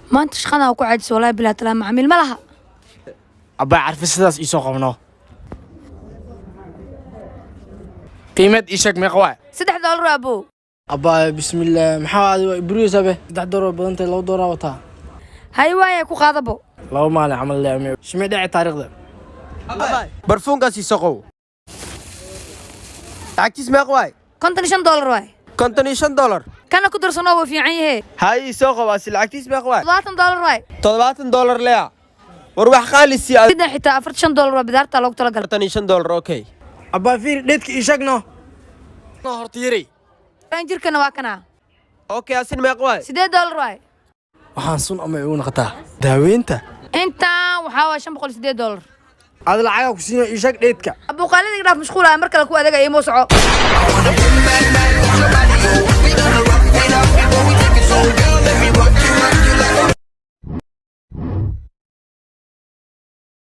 Maanta shaqadan ku caajis, wallahi bilaa talaa, macmiil ma laha. Abbaa, carfi sidaas iisoo qabno. Qiimeed ii sheeg, meeqa waay? $3, abo. Abbaay, bismillaah, maxaa aadi waa iburiyeysaa be? $3 waa badan tahay, $2 wataa. Hay waaya, ku qaadabo. 2 maalin camal leeme shimay dheci taariikhda. Barfuunkaas ii soqow, lacagtiis meeq waay? $55 waay. $55. Kana ku darsanoo, wuu fiican yahe. Hay, ii soo qobaasi, lacagtiis meeq waay? $70 waay. $70 leya? War wax qaali sii. Sidan xitaa $45 waa, bidaarta loogu talagalay. $45, okay. Abbaa, fiiri dheedka, ii sheeg no. Horta yaray. Kan jirkana waa kana. Okay, asin meeq waay? $8 waay. Waxaan sun ama igu noqotaa daaweynta. Intaan waxaa waay $508. Aad lacagaa ku siina, ii sheeg dheedka. Abuuqaalada iga dhaaf, mashquul ah, mar kale ku adeega, imoo soco.